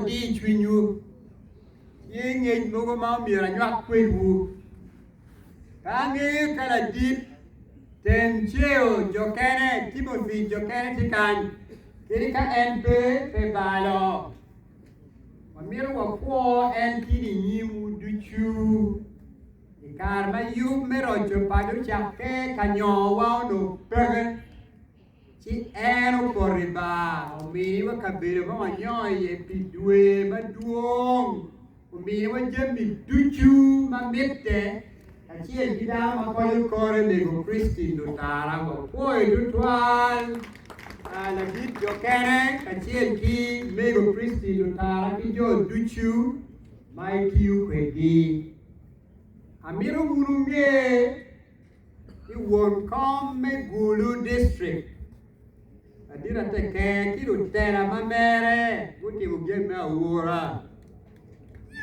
odi cwinywu. Tye ngec mogo ma omyero anywak kwedwu. Pe angeyo ka ladit Temceo Jokene, Timothy Jokene tye kany, kadi ka en pe, pe balo. Wamito wakwo en tin i nyimwu ducu. I kare ma yub me roco paco ocakke ka nyowa onongo peke, ci en opoto i bar, ominiwa kabedo ma wanyongo iye pi dwe madwong, ominiwa jami ducu ma mitte kacel ki dano ma konyo kore mego Christine Lutara. Wapwoyo tutwal ladit Jokene kacel ki mego Christine Lutara ki jo ducu ma itiyo kwedgi. Amito wun wunge ni won kom me Gulu District, Ladit Ateker ki lutela ma mere gutimo jami me aura.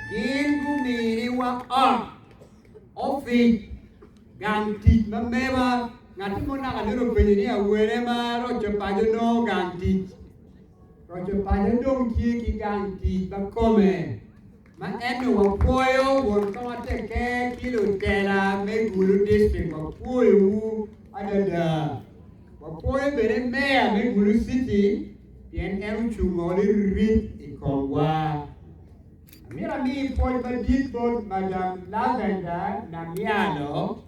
Gin guminiwa ot, opic, gang tic ma mewa. Ngatti mo naka nene openyo ni awene ma roco paco nongo gang tic. Roco paco dong tye ki gang tic ma kome. Ma ento wapwoyo won kom atekke ki lutela me Gulu District wapwoyowu adada. Wapwoyo bene Meya me Gulu City pien en ocungo lirit i komwa. Amito ami pwoc madit bot Madam Lavender Namyalo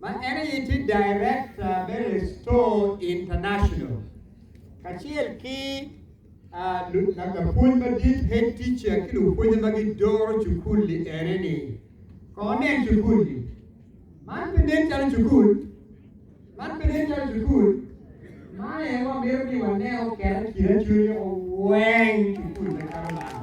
ma en aye tye Director me Restore International kacel ki Lapwony madit, head teacher, ki lupwonye ma gidoro cukul-li ene ni, Kong inen cukul-li. Man pe nen calo cukul? Man pe nen calo cukul? Man aye wamito ni wanen oket i kin acwali weng cukul macalo man.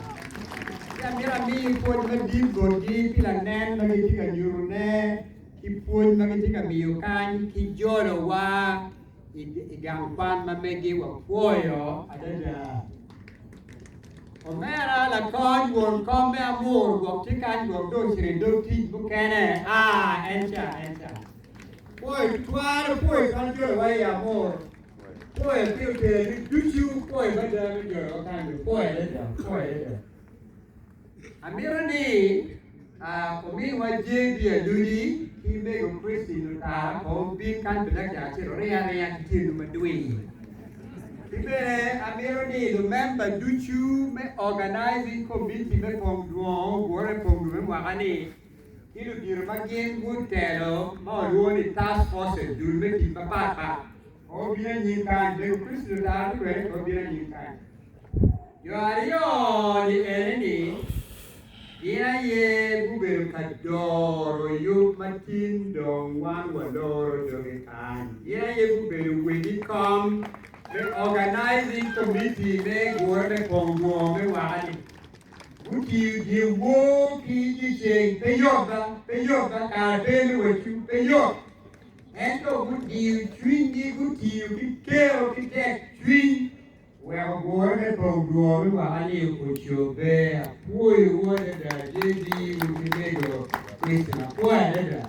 Ci amito ami pwony madit botgi pi lanen ma gitye ka nyutone ki pwony ma gitye ka miyo kany ki jolowa. I gang kwan ma megi wapwoyo adada. Omera lakony won kom me amur gwok tye kany gwok dong ocito i dog tic mukene. Ah, en ca, en ca. Pwoyo tutwal, pwoyo tutwal jolowa i amur. Pwoyo pi otelagi ducu, pwoyo mada me jolowa kany, pwoyo adada, pwoyo adada. Amito ni ominwa JB Aludi ki mego Christine Lutara kong obin kany pi dakika acel oring aringa ki tyenwu madwir. Ki bene amito ni lumemba ducu me Organizing Committee me Pong Dwongo ogure Pong Dwongo me mwaka-ni ki ludito ma gin gutelo ma walwongo ni Task Forces, dul me tic mapat pat, kong obin anyim kany. Mego Christine Lutara ni kwede kong obin anyim kany. Jo aryo-ni ene-ni gin aye gubedo ka doro yub ma tin dong wan waloro doge kany. Gin aye gubedo wegi kom me Organizing Committee me gure me Pong Dwongo me mwaka-ni. Gutiyo dyewor ki dyeceng, pe yot ba, pe yot ba, kare pe me wecwu, pe yot. Ento gudiyo cwinygi, gutiyo ki kero ki tekcwiny. Wek ogure me pong dwor me mwaka ni ocobbe. Apwoyowu adada JB wun ki mego Christine. Apwoyo adada.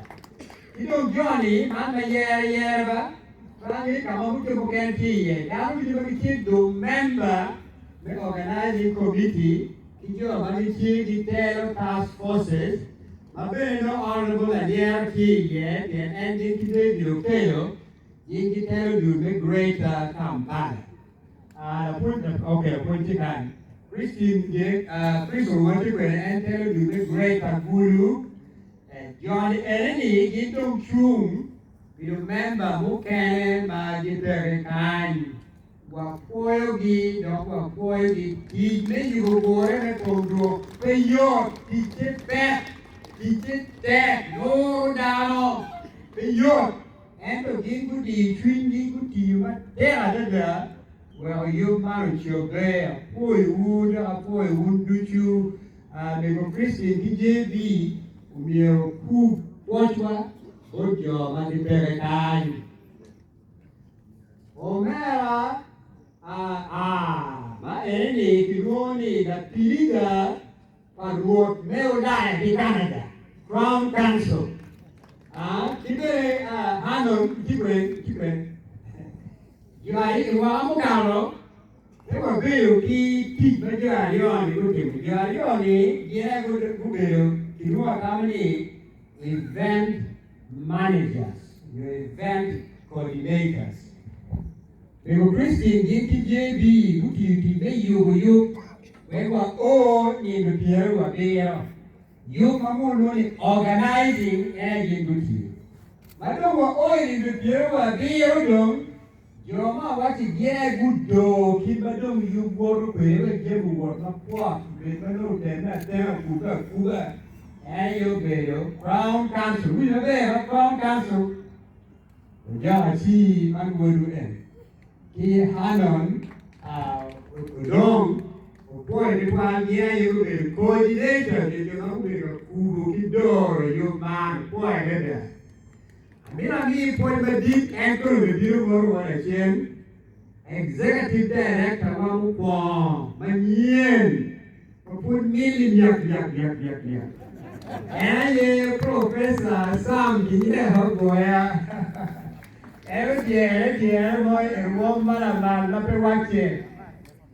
Ki dong joni man ma yere yere ba, pe angeyo ka ma muco mukene tye iye. Dano ducu ma gitye lumemba me organizing committee ki jo ma gitye gitelo task forces ma bene nongo Honourable Anyero tye iye pien en gin ki David Okello Gin gitelo dul me Greater Kampala. Ah, lapwony, ok, lapwony tye kany. Christine gire, ah, Chris Owuor tye kwede, en telo dul me Greater Gulu. Eh, joni ene-ni gin dong cung pi lumemba mukene ma gipeke kany. Wapwoyogi dok wapwoyogi. Tic me yubo gure me kom dwok pe yot, ticce pek, ticce tek, luro dano pe yot. Ento gin gudiyo cwinygi, gutiyo matek adada wek yub man ocobbe. Apwoyowu dok apwoyo wun ducu. Mego Christine ki JB omyero wukub pwocwa bot jo ma gipeke kany. Omera aa ma eni kilwongo ni lapiliga pa Rwot me Ulaya ki Canada, Crown Council. Aa ki bene Arnold tye kwene, tye kwene. Jo i mwaka mukato. Pe wabedo ki tic ma jo aryo-ni gutimo. Jo aryo-ni gin aye gubedo kilwongo atama ni event managers nyo event coordinators. Mego Christine gin ki JB gutiyo tic me yubo yub wek wao nino 70. Yub ma mono lwongo ni organizing en aye gin gutiyo. Ma dong wao i nino 70 dong, Jo ma awacci gin aye gudoo kit ma dong yub woto kwede wek jami owot mapwot, obed ma nongo otemme atema, okubbe akuba, en aye obedo Crown Council. Wuwinjo maber ba? Crown Council. Ojok Acii man wodwu en, ki Hanon Odong opwoyo tutwal, gin aye gubedo coordinator nyo jo ma gubedo ka kubo ki doro yub man, opwoyo adada. Amito amiyi pwony madit en kono bibino bot won acel, Executive Director wa mukwongo manyen ma pud mili myak myak myak myak myak. En aye Professor Sam Kinyeko Goya. En odyere dyere mo i rwom ma lamal ma pe wacce.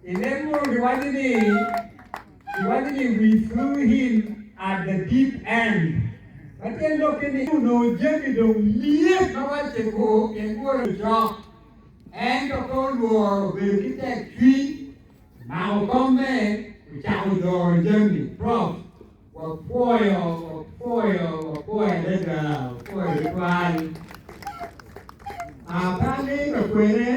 I leb munu giwaco ni Giwaco ni we threw him at the deep end, ma tyen lokke ni onongo jami dong lyet ma wacce kur pien gure ocok. Ento pe olworo, obedo ki tekcwiny, omako komme, ocako doro jami. Prof. Wapwoyo, wapwoyo, wapwoyo adada, wapwoyo tutwal. Pe angeyo ka kwene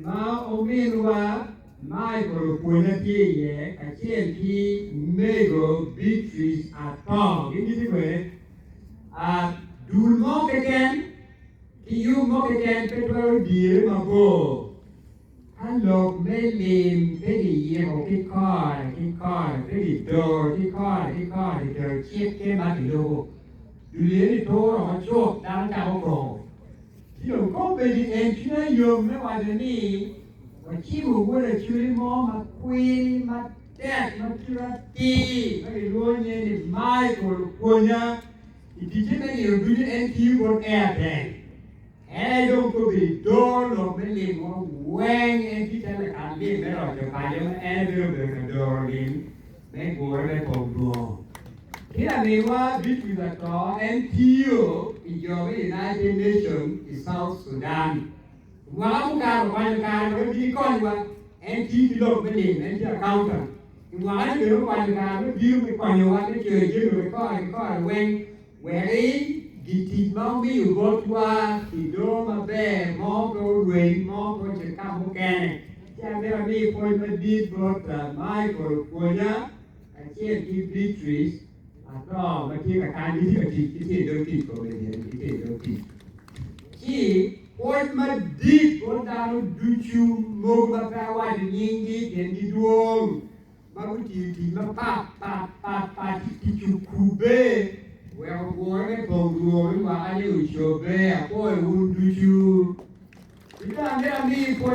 ma ominwa Michael opwonya tye iye kacel ki mego Beatrice Atong. Gin gitye kwene? Dul mo keken ki yub mo keken pe twero dire mabor. Ka lok me lim pe giyiko ki kore ki kore, pe gidoro ki kore ki kore, kiketo cikke ma gilubo, dul eni turo woko cut, dano cako koko. Ci dong kombeddi en cwinya yom me waco ni wacibo wod Acholi mo makwiri matek ma kite atir ma gilwongo nyinge ni Michael Opwonya i ticce me nino ducu en tiyo bot Airtel. En aye dong kobedo i doro lok me limwa weng, en tye calo lakan lim me roco paco ma en aye bene obedo ka doro lim me gure me kom dwongo. Ki laminwa Beatrice Ato, en tiyo pi jo me United Nation i South Sudan. I mwaka mukato okwanyo kare wek ebi konywa, en tiyo ki lok me lim, en tye accountant. I mwaka-ni bene okwanyo kare me bino me konyowa me coyo jami wa ki kore ki kore weng. Wek i gitic ma wumiyo botwa kidoo maber mo pe orweny mo pe ocit ka mukene. Ci amito ami pwoc madit bot Michael opwonya kacel ki Beatrice ato ma tye ka kany gitye ka tic gitye i dog tic komedi eni gitye i dog tic. Ci pwoc madit bot dano ducu mogo ma pe awaco nyinggi pien gidwong. ma gutiyo tic mapat pat pat pat tic okubbe wek ogure me pong rwom i mwaka ni ocobbe. Apwoyo wun ducu. Ki dong amito amiyi pwoc.